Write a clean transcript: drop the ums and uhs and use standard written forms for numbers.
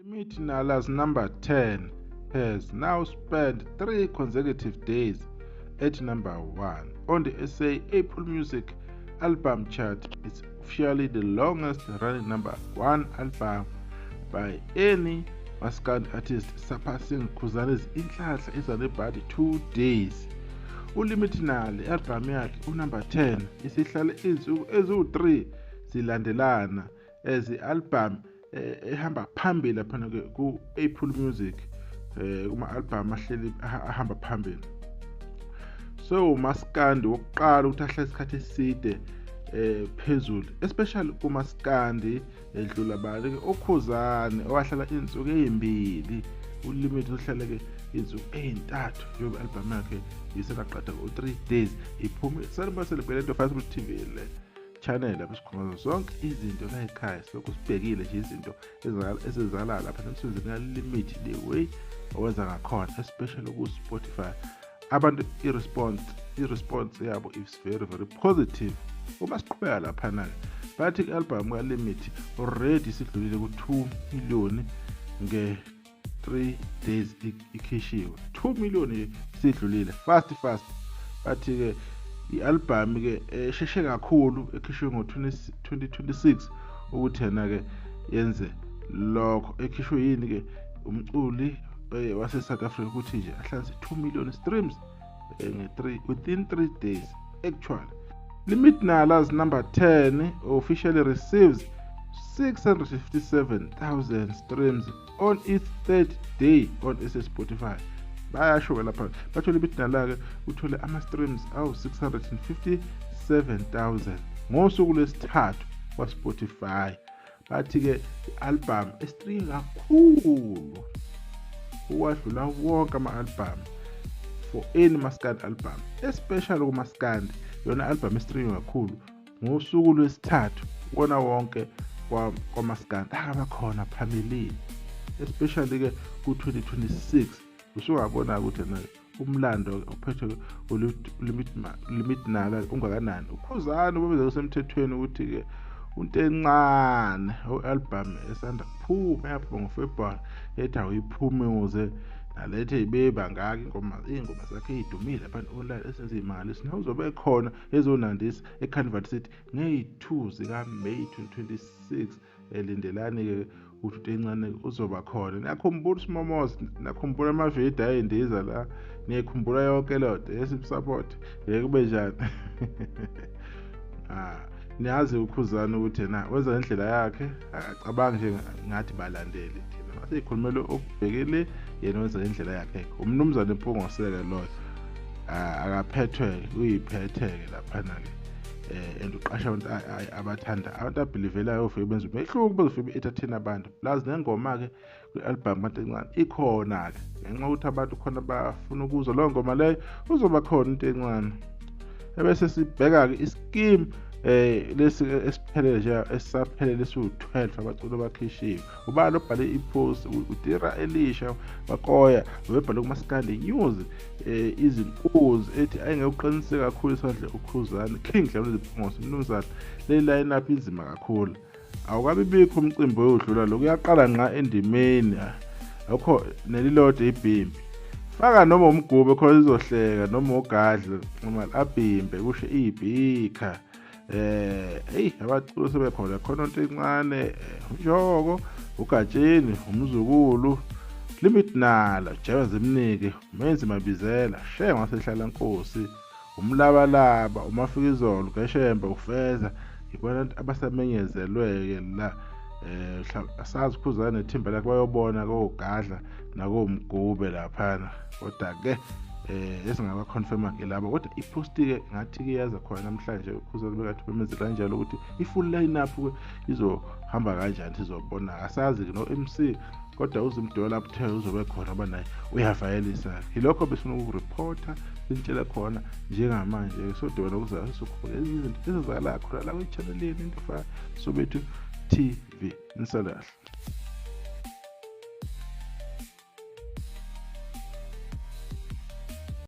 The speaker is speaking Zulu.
Limit Nala's number 10 has now spent 3 consecutive days at number 1 on the SA Apple Music album chart. It's officially the longest running number 1 album by any Maskandi artist, surpassing Khuzani's Inhlanhla Izanebhadi 2 days. ULimit Nala i-album yakhe unumber 10 isihlale izinsuku eziwu-3 zilandelana as i-album ehamba phambili laphana ku-Apple Music, kuma-album ahleli ahamba phambili. So uMaskandi wokuqala ukuthi ahlale isikhathi eside phezulu, especially kuMaskandi, edlula bani oKhuzani owahlala izinsuku ezimbili. ULimit uhlale ke izinsuku ezintathu njengoba i-album yakhe isengaqeda ngo-3 days iphume. Sanibona lento Facebook TV le channel lapho sikhuluma zonke izinto la ekhaya, silokhu sibhekile nje izinto ezenzakala lapha emsebenzini kaLimit, the way owenza ngakhona, especially ku-Spotify. Abantu i-response yabo is very very positive. Uma siqhubeka laphana-ke, bathi i-album kaLimit already isidlulile ku-2 million nge-3 days ikhishiwe. 2 million sidlulile fast fast. Bathi-ke i-album-ke esheshe kakhulu ekhishwe ngo-2026 ukuthi yena-ke yenze lokho. Ekhishwe yini-ke umculi wase-South Africa ukuthi nje ahlanze 2 million streams nge-3 within 3 days actually. Limit Nala's number 10 officially receives 657,000 streams on its third day on SA Spotify. Bayasho lapha, bathole Limit Nala-ke uthole ama-streams awu-657,000 ngosuku lwesithathu kwa-Spotify. Bathi-ke i-album estream kakhulu uwadlula wonke ama-album for any Maskandi album, especially kuMaskandi, yona album estream kakhulu ngosuku lwesithathu wona wonke kwaMaskandi akabakhona phambilini, especially-ke ku-2026. Usungabona ukuthi na umlando uphethwe uLimit Nala ungakanani. UKhuzani ubebeze kusemthethweni ukuthi-ke unto encane u-album esanda kuphuma, yaphuma ngoFebruary, ethi awuyiphume ukuze nalethe ibeba ngaka iy'ngoma zakhe ey'dumile abantu online eseziyimangaliso, nawe uzobe khona ezonandisa eCarnival City ngeyi-2 zikaMeyi 2026. Elindelani-ke ukuthi into encane uzoba khona. Niyakhumbula uSimomozi, niyakhumbula amavidiyo ayendiza la, niyayikhumbula yonke leyo nto esimsupport ngeke kube njani. Niyazi uKhuzani ukuthi yena wenza ngendlela yakhe, akacabangi nje ngathi balandeli thina masiyikhulumela okubhekele yena, wenza ngendlela yakhe. Umnumzane Mpungose-ke loyo akaphethwe uyiphethe-ke laphana-ke, and uqasha abantu abathanda, abantu abhilivelayo ofike benze umehluko, bezofike be-entertain abantu. Plus nengoma-ke kwi-album kanti encane ikhona-ke, ngenxa yokuthi abantu khona bafuna ukuzwa leyo ngoma leyo, uzoba khona into encane. Ebese sibheka-ke iskimu lesi esiphelele nje, esisaphelele esiwu-12 abaculi abakhishiwe. Ubani obhale i-post? uTira Elisha Makoya webhale kuMaskandi News, izinkunzi ethi ayingeke uqinise kakhulu isandla uKhuzani King Dlamini Mpungose. Mnumzane, le line up inzima kakhulu, awukabi bikho umcimbi oyodlula lokhu, uyaqala nqa endimeni akho nelilodwa ibhimbi. Faka noma umgube khona izohleka, noma ugadle noma abhimbe kusho ibhikha. Hey, abaculi sebekhona khona, into encane, uNjoko, uGatsheni, umzukulu Limit Nala, Jeba Zimnike, Menzi Mabizela, Shenge wasehlala Nkosi, uMlabalaba, uMafikizolo, Geshembe, uFeza, ibona abasamenyezelwe-ke la. Asazi uKhuzani nethimba lakhe bayobona kogadla nakomgube laphana, kodwa-ke esingaba-confirma ke laba. Kodwa ipost-ke ngathi-ke yaza khona namhlanje, uKhuzani bekathi bemeze kanjalo ukuthi i-full line-up-ke izohamba kanjani, sizobona. Asazi-ke no-MC, kodwa uZimdola uthe uzobe khona ngoba naye uyavayelisa. Yilokho besifuna ukureporta, sinitshele khona njengamanje. Sodibana kuzayo, sizokhuluma ezinye izinto ezenzakalayo khona la kwi-channel yenu Into Sobethu TV. Nisale kahle.